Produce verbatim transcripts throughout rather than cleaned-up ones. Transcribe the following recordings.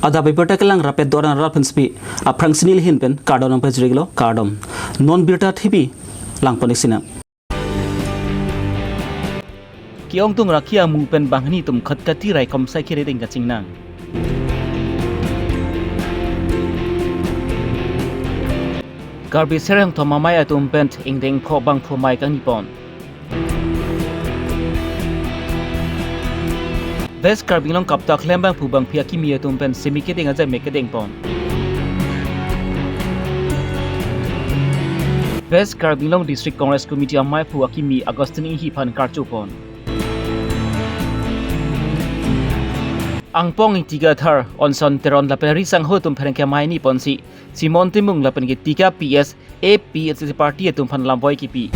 Adap abirta kelang rapet doran rat pensi pi aphrang sini lihin pen kardom nangpajirlo, kardom. Non birta thipi langpon-ik sinang. Ke-ongdung rakhi amu pen banghini atum Khatkhati raikom asai kiri ding kachingnang. Karbi Ser Hongthom Amei atum pen ingdeng pho bangphu amei kangnipon. West Karbi Anglong kapta klem bangphu bangphi akimi atum pen simi kedeng ajai me kedengpon. West Karbi Anglong District Congress Committee ameiphu akimi Augustine Inghi aphan karchupon. Angpong Ingti Kathar, Onson Teron lapen Risang Ho atum pherangke amei niponsi Simon Timung lapen ke Tika P S A P H L C party atum aphan lamvoi kipi.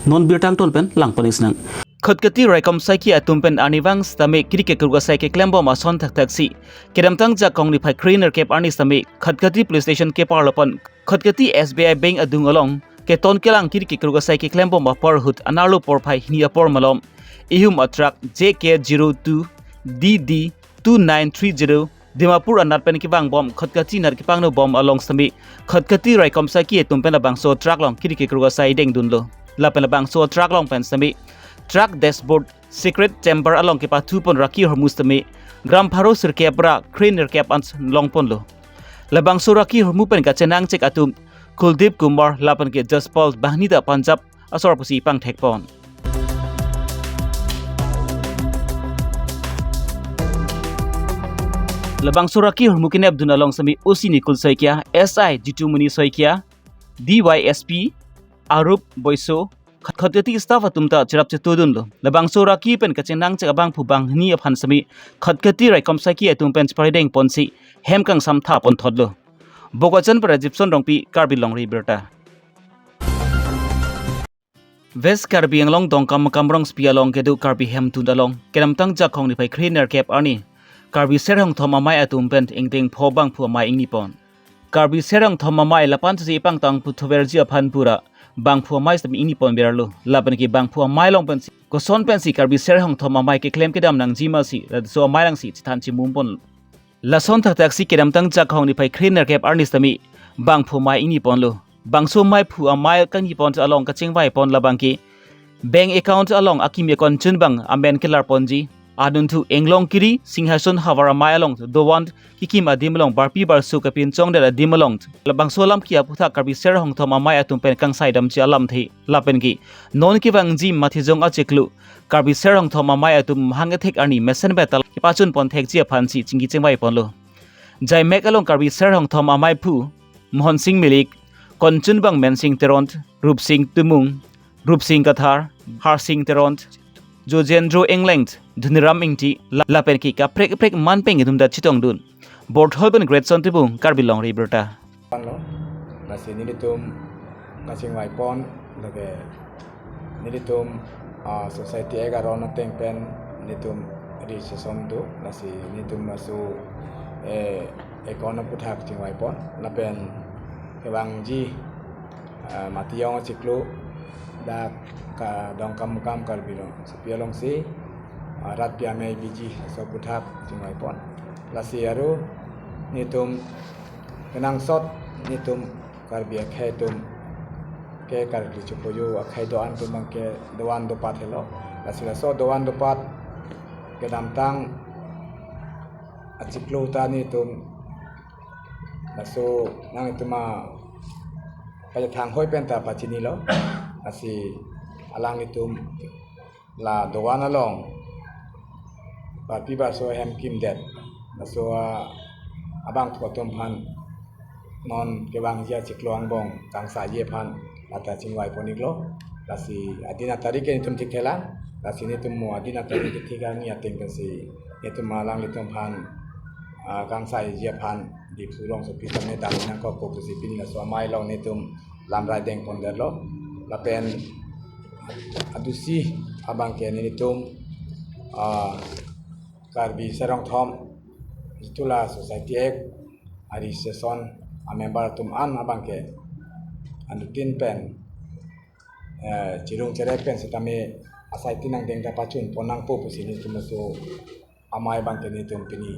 Non birta angton pen langpon-ik sinang. Khatkhati raikom asai ke atum pen arnivang sitame kiri kekruk asai keklembom ason thakthaksi kedamtang Jakhong niphai kre-nerkep arni sitame Khatkhati police station keparlo pen Khatkhati S B I bank adung along keton kelang kiri kekruk asai keklembom apor ahut anerlo porphai hini apor malom ihum a-truck J K zero two D D two nine three zero Dimapur anat pen kevangbom Khatkhati anat kepangnobom along sitame Khatkhati raikom asai ke atum pen labangso a-truck along kiri kekruk asai dengdunlo. Lapen labangso a-truck along pen sitame truck dashboard secret chamber along kepathupon rakhi ahormu sitame gram pharo sirkep ra kre-nerkep an longponlo. Labangso rakhi ahormu pen kachenangchek atum Kuldeep Kumar lapen ke Jaspal banghini ta Punjab asor pusi pangthekpon. Labangso rakhi ahormu kenepdun along sitame O C Nikul Saikia, S I Jitumuni Saikia, D Y S P Arup Boiso, Khat-, Khatkhati staff atum ta cherap chetudunlo. Labangso rakhi pen kachenangchek abangphu banghini aphan sitame Khatkhati raikom asai ke atum pen chepari dengponsi hem kangsam thaponthotlo. Bokajan para Jipson Rongpi, Karbi Longri Birta. West Karbi Anglong Dongkamukam rongsopi along kedo Karbi Hemtun along kedamtang Jakhong niphai kre-nerkep arni Karbi Ser Hongthom Amei atum pen ingdeng pho bangphu amei ingnipon. Karbi Ser Hongthom Amei lapu-an si ipangtang puthoverji aphan pura bangphu amei sitame ingnipon berlo. Lapen ke bangphu amei along pensi koson pensi Karbi Ser Hongthom Amei keklem kedam nangji masi laso amei along si chethan chimumponlo. Lason thakthaksi kedamtang Jakhong niphai kre-nerkep arni sitame bangphu amei ingniponlo. Bangso ameiphu amei kangnipon along kachingvaipon labang ke bank account along akimi akon chunbang amen kelarponji. Adunthu Englong Kiri Singhason havar amei along dovan kikim adim along barpi barso kepinchongdet adim along labangso alam ke aputhak Karbi Ser Hongthom Amei atum pen kangsaidamji alamthe lapen ke non kevangji Mathijong achiklo Karbi Ser Hongthom Amei atum mahang ethek arni mesen betal kepachunpon thekji aphansi chingki chingvaiponlo. Jaimek along Karbi Ser Hongthom ameiphu Mohon Sing Milik, konchunbang Mensing Teron, Rupsing Timung, Rupsing Kathar, Harsing Teron, Jojendro Engleng, Dhuniram Ingti, la-, lapen ke kaprek kaprek manpeng atum ta chetongdun. Borthol pen Greatson Timung, Karbi Longri Birta. Lo, lasi nelitum kachingvaipon, lake nelitum, ah, society aron ateng pen nelitum registration do, lasi nelitum laso, eh, account aputhak chingvaipon, lapen kevangji, ah, Mathijong achiklo, dak ka Dongkamukam Karbi Rongsopi alongsi, ah, rat pi amei biji laso aputhak chingvaipon. Lasi aru nelitum kenangsot nelitum Karbi akhei atum ke karkli chopojo akhei do-an atum abang ke dovan dopat helo. Lasi laso dovan dopat kedamtang achiklo ta nelitum laso nanglitum aphan thang hoi pen ta pachinilo. Lasi alanglitum la dovan along barpi barso hem kimdet, laso, ah, abangphu atum aphan non kevangji achiklo angbong kangsaiji aphan lata chingvaipon-iklo. Lasi adin atarik ke nelitum thikthelang, lasi nelitum mo adin atarik ke thik arni ateng pensi nelitum alanglitum aphan, ah, kangsaiji aphan Diphu rongsopi tame dam nangkok pusi pini laso amei along nelitum lamrai dengpondetlo. Lapen adusi abang ke nelitum, ah, Karbi Ser Hongthom Jutula Society Act a-registration a-member atum an abang ke anuttin pen, eh, chirung cherek pen sitame asai tin angdeng ta pachunpon nangpo pusi nelitum laso amei abang ke nelitum pini,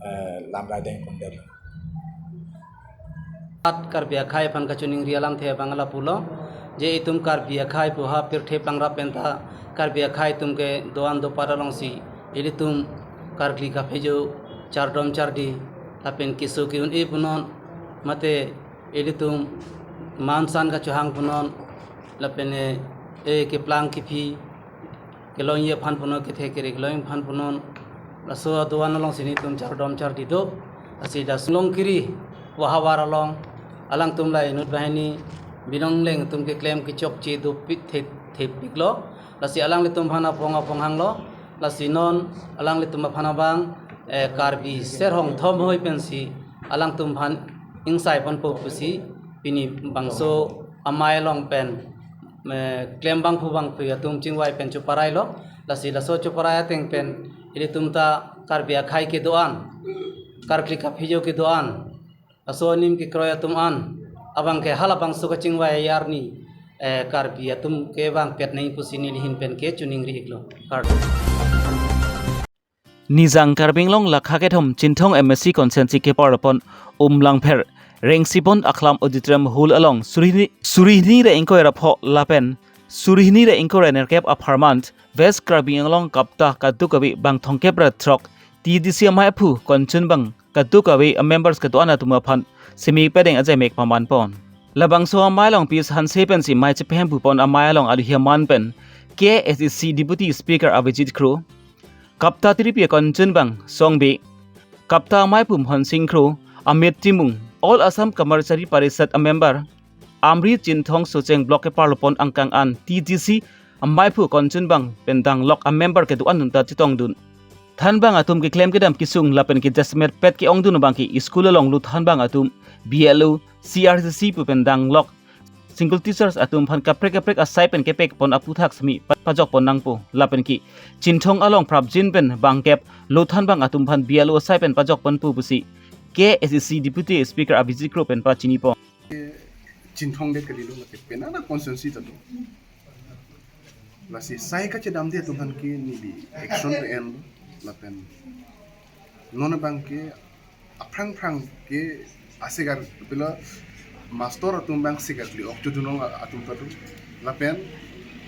eh, lam riding pon det. At Karbi akhai aphan kachiningri alamthe abang lapulo, je itum Karbi akhai pu ha pirthe pangrap penta Karbi akhai atum kedo-an dopat alongsi ilitum karkli kaphejo, chardom chardi lapen keso ke-un-e punon, mate ilitum mansan kachohang punon, lapen e, e keplang kephi kelongji aphan punon, kethe kere kelongji aphan punon, laso aduan alongsi nelitum chardom chardi do. Lasi dak Sungkiri wahavar along alangtum la inut banghini binong leng atum keklem kechokche dopik the, thepiklo. Lasi alanglitum aphan apong apong hanglo. Lasi non alanglitum aphan abang, eh, Karbi ser hong thom hoi pensi alangtum aphan ingsai ponpo pusi pini bangso amei along pen, eh, klembangphu bangphu atum chingvai pen choparailo. Lasi laso choparai ateng pen ilitum ta Karbi akhai kedo-an, karkli kaphejo kedo-an, laso anim kekroi atum an abang ke halabangso kachingvai arni, eh, Karbi atum kevang pet nangji pusi neli ahin pen kechiningri iklo. Kardom. Nijang Karbi Anglong lakha kethom Chinthong M A C constituency keparlopon Umlangpher Rengsibon Akhlam Auditorium Hall along suri hini, suri hini ra ingkoi ra pho lapen suri hini ra ingkoi ra nerkep apharman West Karbi Anglong KAPTA kadokave bang thomkep ra throk T D C amei aphu kongchunbang kadokave a members kedo-an atum aphan simi pedeng ajai mek paman pon. Labangso amei along Pius Hanse pensi mei chephem pupon amei along aluhi aman pen K S A C Deputy Speaker Abhijit Kro, KAPTA tiripi kongchunbang Songbe, KAPTA amei aphu Mohon Sing Kro, Amit Timung, All Assam Kamachari Parishad a member, Amri Chinthong Socheng Block keparlopon angkang an T D C amei aphu kongchunbang pen danglok a member kedo-an atum ta chetongdun. Thanbang atum keklem kedam kesung lapen ke jasemet pet ke-ongdun abang ke school along lo thanbang atum B L O, C R C C pu pen danglok single teachers atum aphan kaprek kaprek asai pen kepekpon aphuthak simi pa-, pajokpon nangpo lapen ke Chinthong along prapjin pen bangkep lo thanbang atum aphan B L O asai pen pajokponpo pusi K S A C Deputy Speaker Abhijit Kro pen pachinipon. Chinthong det kalilo, lake penang a constituency ta do. Lasi sai kachedamde atum aphan ke neli action pe-enlo lapen non abang ke aphrang phrang ke asegar pilo master atum abang segar kli ok chodunong atum ta do. Lapen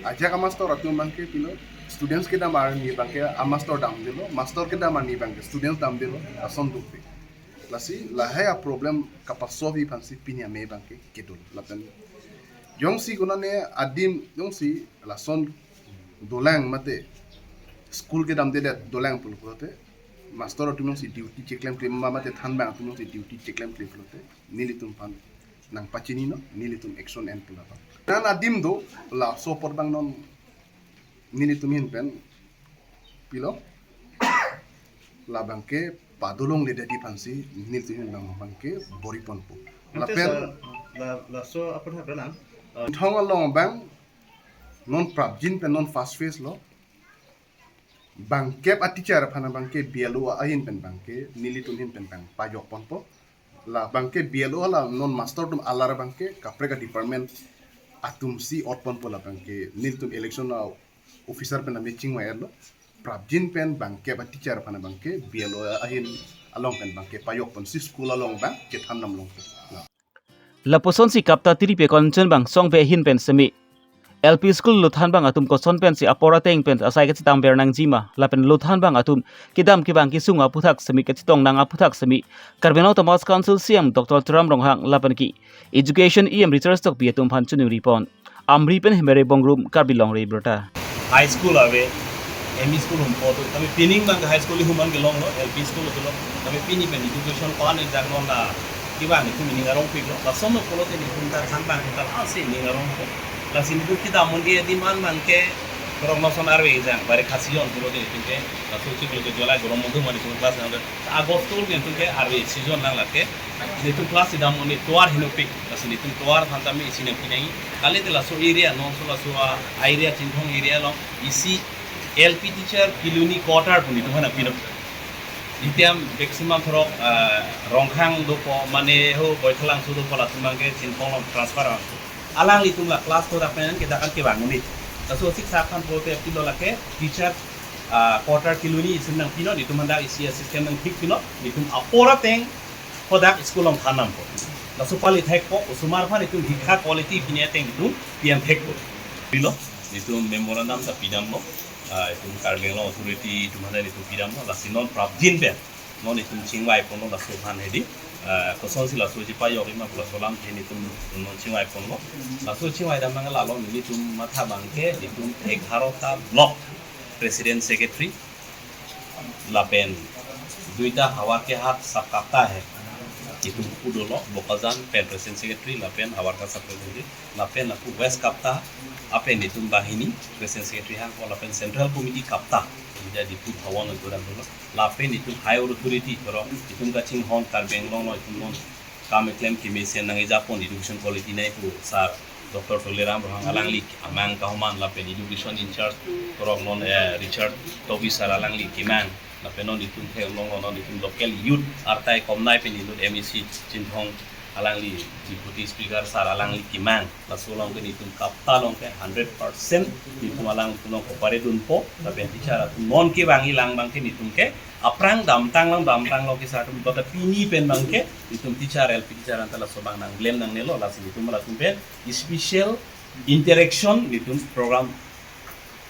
ajak a master atum abang ke pilo students kedam arni abang ke a master damdelo, master kedam arni abang ke students damdelo, ason dukpe. Lasi lahai a problem kapasolve aphansi pini amei abang ke kedun. Lapen jongsi konane adim jongsi lason dolang mate school kedamdedet dolang pulo pulote master atum jongsi duty cheklemkle ma mate thanbang atum jongsi duty cheklemkle pulote nelitum aphan nangpachinino, nelitum action en pu labang. Nan adim do laso apor abang non nelitum ahin pen pilo labang ke padolongledetji aphansi nelitum ahin abang abang ke bor-iponpo. Ante lapen sir, la, laso apor ha belang, uh, Chinthong along abang non prapjin pen non first phase lo bangkep a teacher aphan abang ke B L O ahin pen abang ke nelitum ahin pen abang pajokponpo. Labang ke B L O hala non master atum alar abang ke kaprek a department atumsi otponpo labang ke nelitum election a officer pen name chingvai-etlo. Prapjin pen bangkep a teacher aphan abang ke B L O ahin along pen abang ke pajokponsi school along abang chethan damlongpo. Lapusonsi KAPTA tiripi kongchunbang Songbe ahin pen simi L P school lo thanbang atum koson pensi apor ateng pen asai kachetang ber nangjima lapen lo thanbang atum kedam kevang kesung aphuthak simi kachetong nang aphuthak simi Karbi Anglong Autonomous Council C E M Doctor Tuliram Ronghang lapen ke Education E M Richard Tokbi atum aphan chiningripon. Amri pen Hemere Bongrung, Karbi Longri Abirta. High school ave, M E school humpo do, tapi pining abang high school humpo kelonglo, L P school kelong, tapi pini pen education pan en jak non na, kevang itum ining arongpiklo, lason pulote itum ta thanbang ta lasi ining arongpo. Lasi itum kedam un-e adim an abang ke, rong noson arve jang, bare khasi jon pulote itum ke, laso chiklo ke July gorong mudum mani school class nang, August school ke itum ke arve season nang lake, itum class kedam un-e tovar henopik, lasi itum tovar aphan tame isi nangpi nangji. Kalite laso area, non so laso a area Chinthong area along isi L P teacher Piluni quarter pu itum aphan nangpinon. Itum maximum thorok, ah, Rongkhang dopo, mane ho Boikalangso dopo latum abang ke Chinthong along transfer abang. Alanglitum la class ko dak pen ke dak an kevang un-e. Laso six akhan po ke pilo lake teacher ah, quarter keluni isun nangpinon, netum hadak isi a-system nangthik pinon, netum apor ateng hadak school along than nampo. Laso pali thekpo, osomar aphan netum hikha quality pine ateng netum pian thekpo. Pilo, netum memorandum ta pidamlo, ah, netum Karbi Anglong Authority netum hadak netum pidamlo, lasi non prapjin pen non netum chingvai ponlo laso aphan hedi, ah, kosonsi laso chepajok-i ma pu laso alam ke netum non chingvai ponlo. Laso chingvai dam nang lalo netum matha abangke netum egharo ta block president secretary lapen duita Howraghat sub kapta he. Netum pu dolo, Bokajan pen president secretary lapen Howraghat sub president secretary lapen lapu West kapta, lapen netum banghini president secretary hangpo lapen central committee kapta. Jadi pu Bhawan itu dan dolo. Lapen netum higher authority, koro netum kachinghon Karbi Anglong along netum non kam keklem kemesen nangkejapon education quality nai pu sir Doctor Tuliram Ronghang alangli amang kahoman lapen education in charge koro non, eh, Richard Tokbi sir alangli kemang lapen non netum the along non netum local youth artai komnai pen inut M A C Chinthong alangli deputy speaker sir alangli kemang. Laso along ke netum kapta along ke hundred percent netum alangtum along cooperate dunpo. Lapen teacher atum non kevang-i lang abangke netum ke aphrang damtang lang damtang lo ke sir atum, kota pini pen abangke netum teacher, L P teacher anta laso abang nang blame nangnelo, lasi netum latum pen special interaction netum program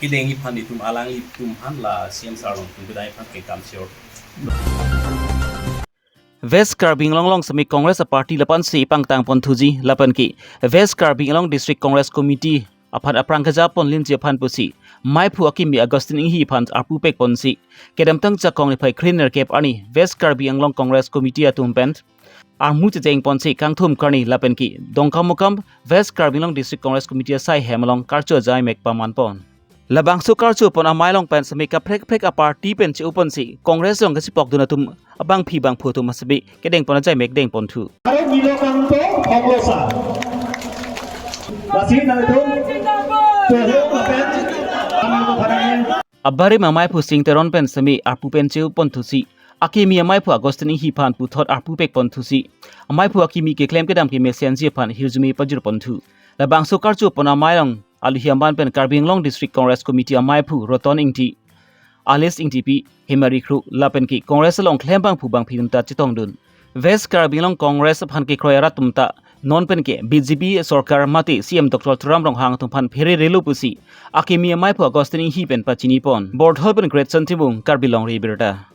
kedeng-i aphan netum alanglitum aphan la C M sir along tum kedai aphan ke kam sure. West Karbi Anglong along semi Congress a-party lapen si pangtang pon thuji lapen ke West Karbi Anglong District Congress Committee aphan aphrang kejapon linji aphan pusi maiphu akimi Augustine Inghi aphan arpu pek ponsi kedamtang jakong niphai krenerkep arni West Karbi Anglong Congress Committee atum pen armu checheng ponsi kangthum karni lapen ke Dongkamukam West Karbi Anglong District Congress Committee asai hem along karcho jai mek paman pon. Labangso karcho pon amei along pen semi kaprek kaprek a-party pen che-o ponsi Congress along kachepokdun atum abangpi bangphu atum semi kedeng pon ajai mek deng pon thu. Are nilo kangpo honglo sa. Lasi nangtum. Tuhuk lapen. Abarim amaiphu Sing Teron pen semi arpu pen che-o pon thusi akimi amaiphu Augustine Inghi aphan puthot arpu pek pon thusi amaiphu akimi keklem kedam kemesenji aphan hirjume pajir pon thu. Labangso karcho pon amei along aluhi aman pen Karbi Anglong District Congress Committee amaiphu Roton Ingti, Alice Ingtipi, Hemari Kro lapen ke Congress along klem bangphu bangpi atum ta chetongdun. West Karbi Anglong Congress aphan kekroi arat atum ta non pen ke B J P sorkar mate C M Doctor Tuliram Ronghang atum aphan pherere lo pusi akimi amaiphu Augustine Inghi pen pachini pon. Borthol pen Great Son Timung, Karbi Longri Abirta.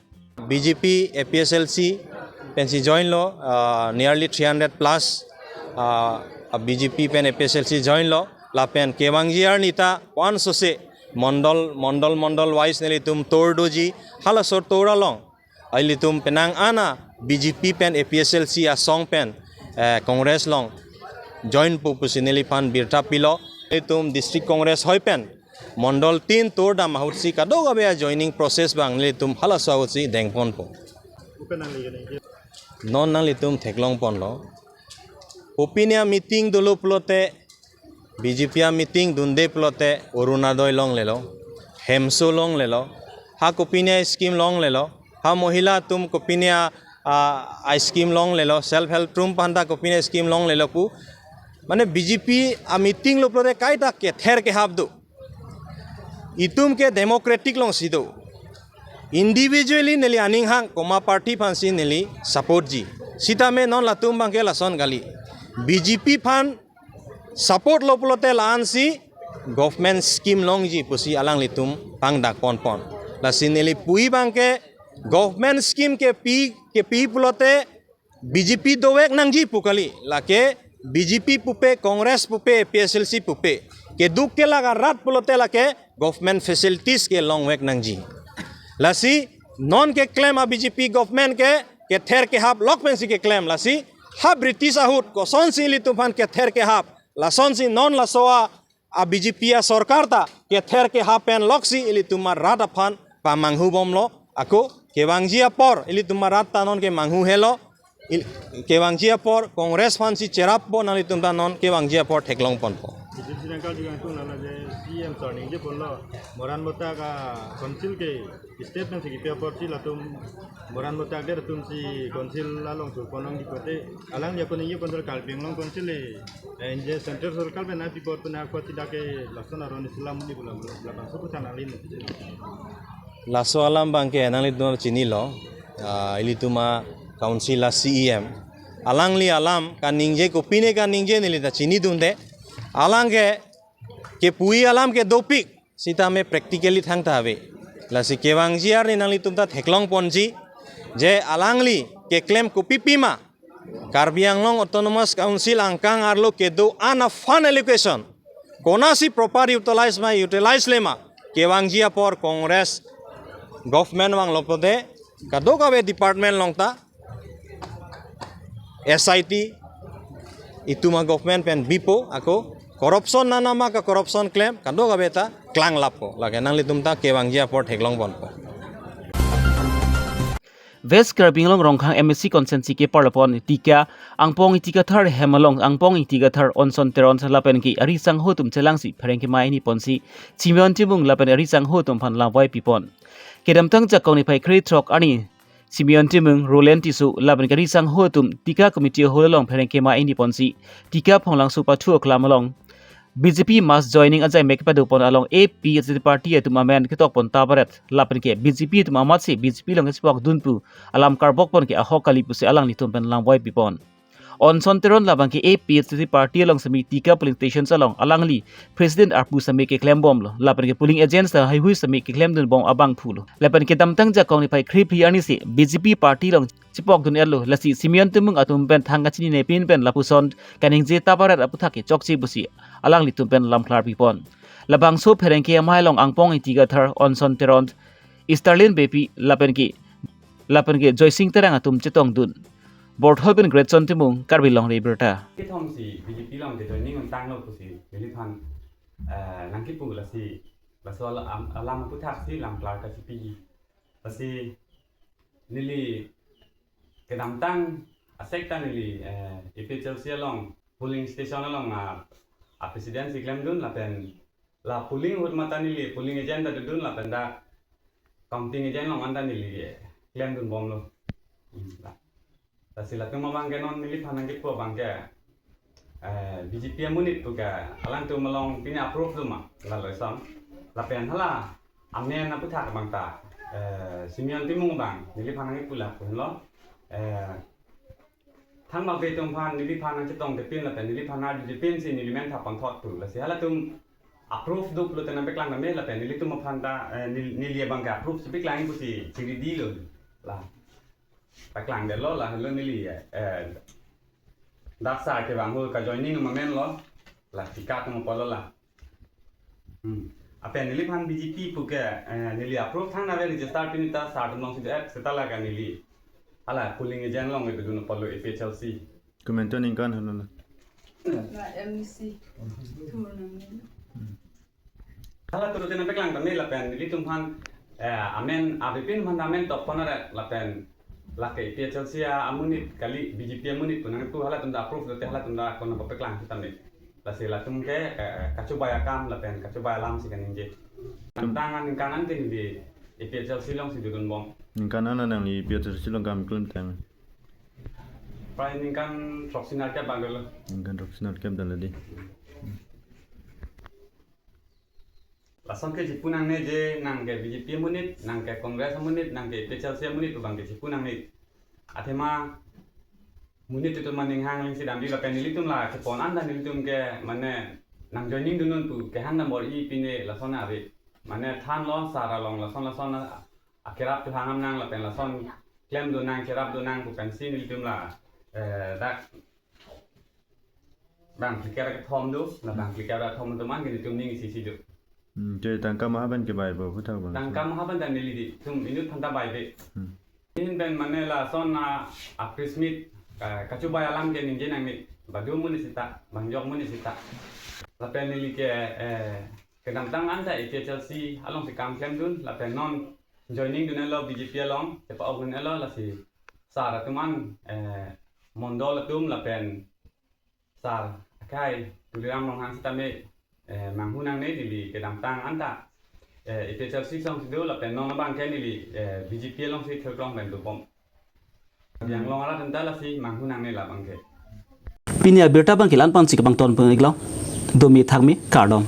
B J P A P H L C pensi join lo, ah, nearly three hundred plus, ah, B J P pen A P H L C join lo, lapen kevangji arni ta one sose mondol, mondol, mondol wise nelitum tour doji, halaso tour along ilitum penang ana B J P pen A P H L C asong pen, eh, Congress along join pu pusi neliphan birta pilo. Ilitum District Congress hoi pen mondol tin tour dam ahutsi kadokave a-joining process abang nelitum halaso ahutsi deng ponpo. Non nanglitum theklong ponlo. Opinion meeting dolo pulote, B J P a-meeting dunde pulote Orunodoi longlelo, Hemso longlelo, ha kopine a-scheme longlelo, ha mohila atum kopine a, a, a-scheme longlelo, self help atum aphanta kopine a-scheme longlelo pu. Mane B J P a-meeting lo pulote kaita kether kehap do. Itum ke democratic alongsi do. Individually neli aning hang komat party aphansi neli support ji. Sitame non latum abangke lason kali. B J P aphan support lo pulote la-ansi government scheme longji pusi alanglitum pangdak ponpon. Lasi neli pu-i abangke government scheme kepi, kepi pulote B J P dovek nangji pu kali, lake B J P pupe, Congress pupe, A P H L C pupe. Keduk kelak arat pulote lake government facilities kelongvek nangji. Lasi non keklem a-B J P government ke kether kehap lok pensi keklem. Lasi ha British ahut kosonsi ilitum aphan kether kehap, lasonsi non laso a a-B J P asorkar ta kether kehap pen loksi ilitum arat aphan pamanghu bomlo. Ako kevangji apor ilitum arat ta non kemanghu helo. Il-, kevangji apor Congress aphansi cherappo, nanglitum ta non kevangji apor theklong ponpo. Itum sinangkal juga itu nana je C M sir ningje ponlo. Moran Botak a-council ke state nangsi kipi apor si latum Moran Botak der atumsi council along churponlongji pulote, alangli ako ningje pon Karbi Anglong Council le, eh, je central sorkar pen nangpipo pu nangkok si dak ke lason aron isi alam ni pulo, labangso pu sana lin. Laso alam abangke nanglitum chinilo, ah, ilitum a-council a-C E M. Alangli alam kaningje kopine kaningje neli ta chinidunde. Alang ke, kepu-i alam ke dopik, sitame practically thangta ave. Lasi kevangji arni nanglitum ta theklongponji, je alangli keklem kopipima, Karbi Anglong Autonomous Council angkang arlo kedo-an a-fund allocation konatsi proper utilize ma, utilize-le ma, kevangji apor Congress government vanglo pulote kadokave department along ta S I T itum a-government pen bipo, ako corruption nanama ka-corruption klem kadokave ta klanglappo. Lake nanglitum ta kevangji apor theklongponpo. West Karbi Anglong Rongkhang M A C constituency keparlopon Tika, Angpong Ingti Kathar hem along Angpong Ingti Kathar, Onson Teron lapen ke ari sangho atum chelangsi pherangke ma-ingniponsi Simeon Timung lapen ari sangho atum aphan lamvai pipon. Kedamtang Jakong niphai krethrok arni Simeon Timung, Roland Tisso lapen ke ari sangho atum Tika committee hall along pherangke ma-ingniponsi Tika Phonglangso pathu aklam along B J P mass joining ajai mek padopon along A P H L C party atum amen ketokpon tabaret lapen ke B J P atum amatsi B J P along kechepokdun pu alam karbokpon ke ahok kali pusi alanglitum pen lamvai pipon. Onson Teron labang ke A P H L C party along semi Tika polling station along alangli president arpu semi keklembomlo lapen ke polling agents ta haihui semi keklemdunbom abangphulo. Lapen kedamtang Jakong niphai krephli arnisi B J P party along chepokdun-etlo, lasi Simeon Timung atum pen thang kachinine pin pen lapuson kaningje tabaret aputhak ke chokche pusi alanglitum pen lamklar pipon. Labangso pherangke amei along Angpong Ingti Kathar, Onson Teron, Sterling Beypi lapen ke, lapen ke Joysing Terang atum chetongdun. Borthol pen Greatson Timung, Karbi Longri Abirta. Kethom si B J P along ke joining untanglo pusi neliphan, eh, nangkipu, lasi laso alam, alam aputhaksi lamklar kachipi. Lasi neli kedamtang asek ta neli, eh, A P H L C along polling station along, ah, a-president si klemdun lapen la polling ahut mata neli polling agent ta dodun lapen dak counting agent along anta neli, eh, klemdunbomlo. Hmm, la. Lasi latum abang ke non neliphan nangkipu abang ke, eh, B J P amonit pu ke alangtum along pine approve doma, lalo ason. Lapen hala amen aputhak abang ta, eh, Simeon Timung abang neliphan nangkipu lapu henlo. Eh, thang ma be atum aphan neliphan nangchetongde pin lapen neliphan nangdunde pinsi neli men thap pangthot pu. Lasi halatum approve do pulote nangpeklang tame lapen nelitum aphan ta, eh, nel-, neli abang ke approve si peklang pusi chiridilo. La. Paklangdetlo, la helo neli, eh, dak sir kevang ahut ka-joining amen lo, la Tika atum apotlo la. Hmm. Lapen neliphan B J P pu ke, eh, neli approve thang nave register pini ta sir atum alongsi do-et seta la ka neli hala polling agent along dodun apotlo A P H L C. Komantu aningkan helo la? La M A C. Thur nang. Hala turu tena peklang tame lapen nelitum aphan, eh, amen, avepin aphan amen tokpon aret lapen lake A P H L C amonit kali B J P amonit pu nangpu, halatum ta approve dote halatum ta kon peklang sitame. Lasi latum ke, eh, kachobai akam lapen kachobai alam si kaningje. Tum- Tang aningkan an ke neli A P H L C alongsi dodunbom. Ningkan an nangli A P H L C along kam klem tang? Prai ningkan throksi nerkep abang dolo. Ningkan throksi nerkep dolo di. Lason ke chipu nangne je nang ke B J P amonit, nang ke Congress amonit, nang ke A P H L C amonit pu abang ke chipu nangne. Athema monit atum aning hang lingsi damji lapen nelitum la kepon anta nelitum ke mane nang joining dunnun pu kehang dambor-i pine lason ave. Mane thanlo sir along lason lason a-, akerap tu hangam nang lapen lason klemdun nang kerapdun nang pu pensi nelitum la, eh, dak bang phlikep kethom do, la bang phlikep kethom atum an ke nelitum ning isi isi do. Hmm, je tangka maha pen kebaipo aputhak abang? Tangka maha pen ta neli di, tum inut aphanta baibe. Hmm. Ahin pen mane lason a, a-press meet, eh, kachobai alam ke ningje nangne, badu amonit sita, bangjok amonit sita. Lapen neli ke, eh, kedamtang anta A P H L C alongsi kam klemdun, lapen non joining dun-etlo B J P along, chepa-ok dun-etlo lasi sir atum an, eh, mondol atum lapen sir akai Tuliram Ronghang sitame, eh, manghu nangne neli kedamtang anta, eh, A P H L C alongsi do lapen non abang ke neli, eh, B J P alongsi theklong pen dobom. Yang long arat anta lasi manghu nangne labang ke. Pini abirta abang ke la-an pensi kebang ton pun iklo. Domi thakmi kardom.